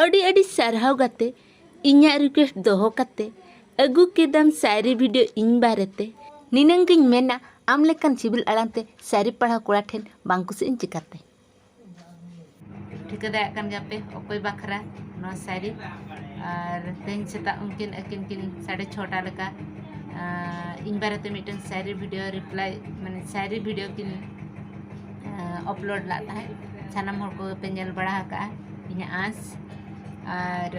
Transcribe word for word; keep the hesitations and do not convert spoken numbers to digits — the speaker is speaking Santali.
ᱟᱹᱰᱤ ᱟᱹᱰᱤ ᱥᱟᱨᱦᱟᱣ ᱜᱟᱛᱮ, ᱤᱧᱟᱹᱜ request ᱫᱚᱦᱚ ᱠᱟᱛᱮ ᱟᱹᱜᱩ ᱠᱮᱫᱟᱢ ᱥᱟᱭᱨᱤ video ᱤᱧ ᱵᱟᱨᱮᱛᱮ᱾ ᱱᱤᱱᱟᱹᱝ ᱜᱤᱧ ᱢᱮᱱᱟ, ᱟᱢ ᱞᱮᱠᱟᱱ ᱥᱤᱵᱤᱞ ᱟᱲᱟᱝ ᱛᱮ ᱥᱟᱭᱨᱤ ᱯᱟᱲᱦᱟᱣ ᱠᱚᱲᱟ ᱴᱷᱮᱱ ᱵᱟᱝ ᱠᱩᱥᱤᱜ ᱤᱧ ᱪᱤᱠᱟᱹᱛᱮ? ᱴᱷᱤᱠᱟᱹ ᱫᱟᱲᱮᱭᱟᱜ ᱠᱟᱱ ᱜᱮᱭᱟᱯᱮ ᱚᱠᱚᱭ ᱵᱟᱠᱷᱨᱟ ᱱᱚᱣᱟ ᱥᱟᱭᱨᱤ᱾ ᱟᱨ ᱛᱮᱦᱮᱧ ᱥᱮᱛᱟᱜ ᱩᱱᱠᱤᱱ, ᱟᱹᱠᱤᱱ ᱠᱤᱱ ᱥᱟᱲᱮ ᱪᱷᱚᱴᱟ ᱞᱮᱠᱟ, ᱟᱨ ᱤᱧ ᱵᱟᱨᱮᱛᱮ ᱢᱤᱫᱴᱟᱝ ᱥᱟᱭᱨᱤ video reply, ᱢᱟᱱᱮ ᱥᱟᱭᱨᱤ video ᱠᱤᱱ, ᱟᱨ upload ᱞᱟᱜ ᱛᱟᱦᱮᱸᱫ᱾ ᱥᱟᱱᱟᱢ ᱦᱚᱲ ᱠᱚᱜᱮ ᱯᱮ ᱧᱮᱞ ᱵᱟᱲᱟ ᱟᱠᱟᱫᱼᱟ, ᱤᱧᱟᱹᱜ ᱟᱸᱥ᱾ ᱟᱨ